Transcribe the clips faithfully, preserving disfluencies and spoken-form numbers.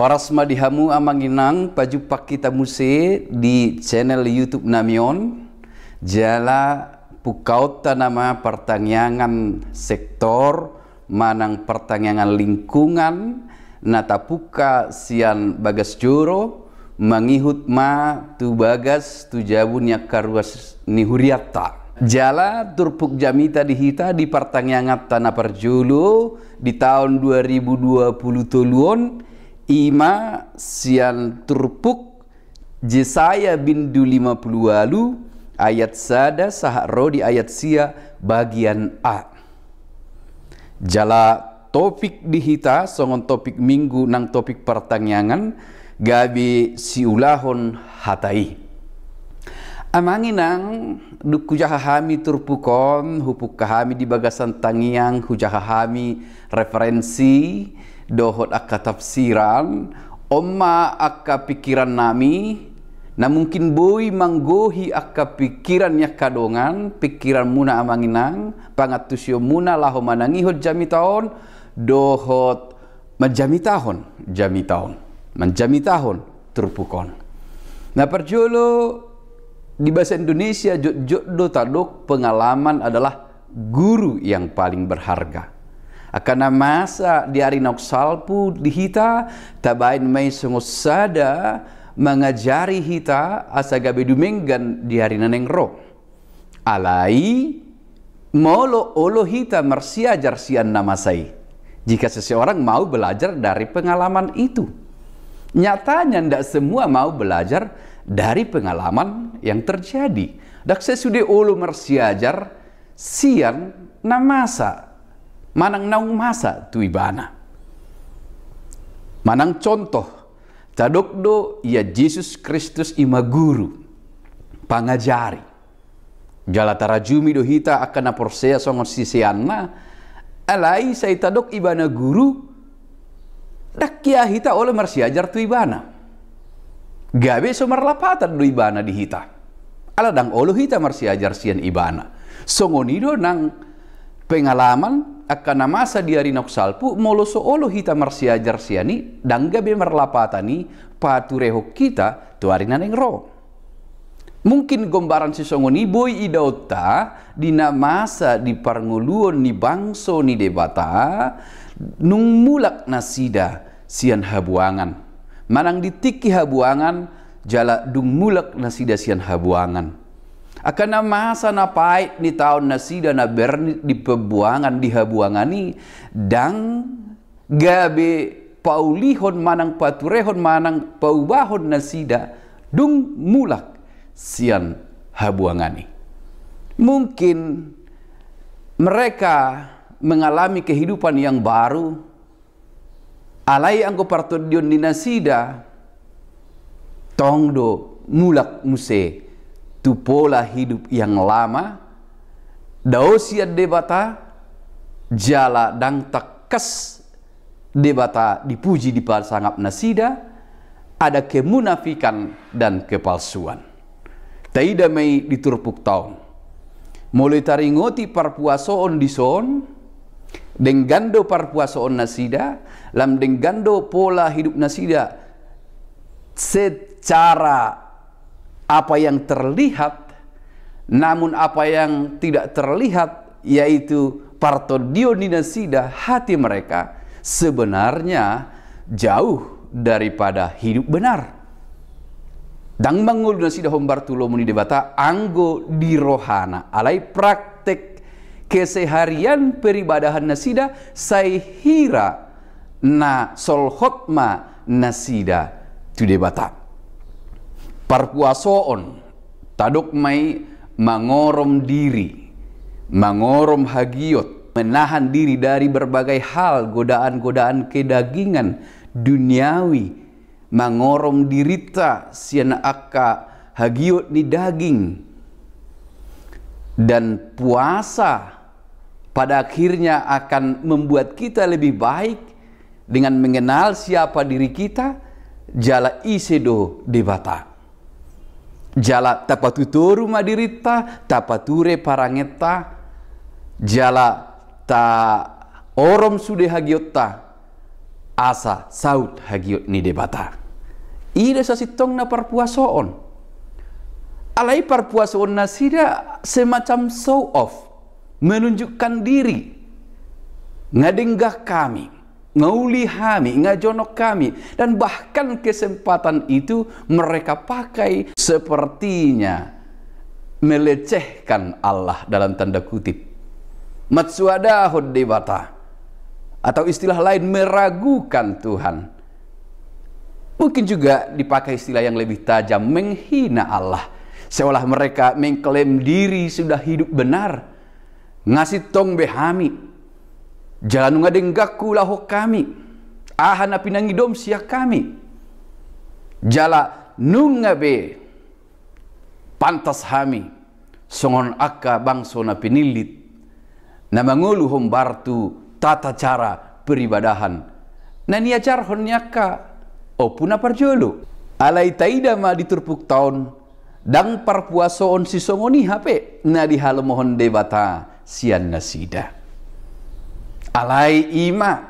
Horas ma di hamu amang inang, pajumpang hita muse di channel YouTube nami on. Jala pungkaonta nama partangiangan sektor manang partangiangan lingkungan na tapungka sian bagas joro, mangihut ma tu bagas tu jabu ni angka ruas ni hurianta. Jala turpuk jamita di hita di partangianganta na parjolo di taon dua ribu dua puluh tolu on, i ma sian turpuk Jesaya bindu lima puluh ualu ayat sada sahat ro di ayat sia bagian a. Jala topik di hita songon topik minggu nang topik partangiangan gabe siulahon hata i. Amang inang, dung hujaha hami turpuk on, hupungka hami di bagasan tangiang, hujaha hami referensi dohot angka tafsiran, on ma angka pingkiran nami na mungkin boi manggohi angka pingkiran ni angka dongan, pingkiran muna amang inang, pangantusion muna laho manangihon jamita on dohot manjamitahon jamita on, manjamitahon turpuk on. Na parjolo, di bahasa Indonesia jotjot do tadok pengalaman adalah guru yang paling berharga. Angka na masa di ari naung salpu di hita, tabaen ma i songon sada mangajari hita asa gabe dumenggan di ari na naeng ro. Alai molo olo hita marsiajar sian na masa i, jika seseorang mau belajar dari pengalaman itu. Nyatanya ndak semua mau belajar dari pengalaman yang terjadi. Ndang sai sude olo marsiajar sian na masa manang naung masa tu ibana. Manang contoh, tadok do ia Jesus Kristus i ma guru, pangajari. Jala tarajumi do hita angka na porsea songon siseanna, alai sai tadok ibana guru, ndang ia hita olo marsiajar tu ibana. Gabe so marlapatan do ibana di hita. Ala ndang olo hita marsiajar sian ibana. Songon i do nang pengalaman angka na masa di ari naung salpu, molo so olo hita marsiajar sian i, ndang gabe marlapatan i paturehon hita tu ari na naeng ro. Mungkin gombaran sisongon i boi idaonta di na masa di parngoluon ni bangso ni Debata, nung mulak nasida sian habuangan. Manang di tingki habuangan, jala dung mulak nasida sian habuangan. Angka na masa na paet ni taon nasida na bernit di pabuangan di habuangan i, ndang gabe paulihon manang paturehon manang paubahon nasida dung mulak sian habuangan i. Mungkin mereka mengalami kehidupan yang baru, alai anggo partondion ni nasida, tong do mulak muse tu pola hidup yang lama, dao sian Debata, jala ndang tangkas Debata dipuji dipasangap nasida, ada kemunafikan dan kepalsuan. Taida ma i di turpukta on. Molo taringoti parpuasoon dison, denggan do parpuasoon nasida, lam denggan do pola hidup nasida secara apa yang terlihat, namun apa yang tidak terlihat, yaitu partondion ni nasida, hati mereka sebenarnya jauh daripada hidup benar. Ndang mangolu nasida hombar tu lomo ni Debata anggo di rohana, alai praktek keseharian peribadahan nasida sai hira na solhot ma nasida tu Debata. Parpuasoon, tadok ma i mangorom diri, mangorom hagiot, menahan diri dari berbagai hal, godaan-godaan kedagingan, duniawi, mangorom dirinta sian angka hagiot ni daging. Dan puasa pada akhirnya akan membuat kita lebih baik dengan mengenal siapa diri kita, jala ise do Debata. Jala tapatutoru ma dirinta, tapature parangenta, jala taorom sude hagiotta, asa saut hagiot ni Debata. I do sasintongna parpuasoon. Alai parpuasoon nasida semacam show off, menunjukkan diri. Nga denggan hami, nga uli hami, nga jonok hami, dan bahkan kesempatan itu mereka pakai sepertinya melecehkan Allah dalam tanda kutip. Matsuadahon Debata, atau istilah lain meragukan Tuhan. Mungkin juga dipakai istilah yang lebih tajam, menghina Allah. Seolah mereka mengklaim diri sudah hidup benar. Nga sintong be hami. Jala nunga denggan huulahon hami aha na pinangidom sian hami. Jala nunga be pantas hami songon angka bangso na pinillit, na mangolu hombar tu tata cara peribadahan na niajarhon ni angka ompu na parjolo. Alai taida ma di turpukta on, ndang parpuasoon sisongon i hape na dihalomohon Debata sian nasida. Alai i ma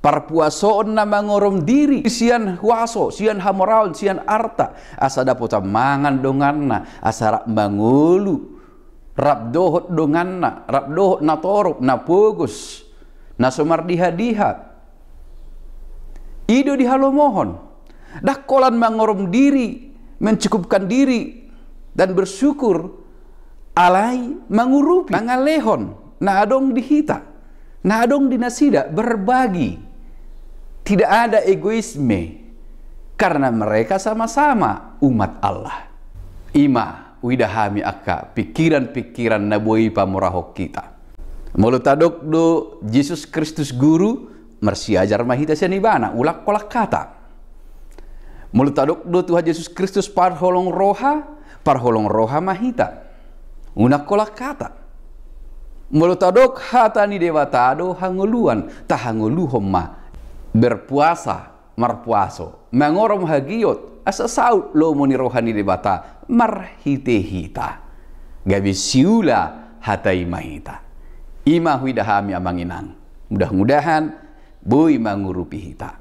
parpuasoon na mangorom diri sian huaso, sian hamoraon, sian arta, asa dapotan mangan donganna, asa rap mangolu, rap dohot donganna, rap dohot na torop, na pogos, na so mardiha-diha. I do dihalomohon. Ndang holan mangorom diri, mencukupkan diri, dan bersyukur, alai mangurupi, mangalehon na adong di hita, na adong di nasida, berbagi. Tidak ada egoisme, karena mereka sama-sama umat Allah. I ma huida hami angka pikiran-pikiran na boi pamorahon hita. Molo tadok do Jesus Kristus Guru, marsiajar ma hita sian Ibana, ulang holan hata. Molo tadok do Tuhan Jesus Kristus parholong roha, parholong roha ma hita, unang holan hata. Molo tadok hata ni Debata do hangoluan, tahangoluhon ma. Berpuasa, marpuaso, mangorom hagiot, asa saut lomo ni roha ni Debata marhite hita. Gabe siula hata i ma hita. I ma huida hami, amang inang. Mudah-mudahan boi mangurupi hita.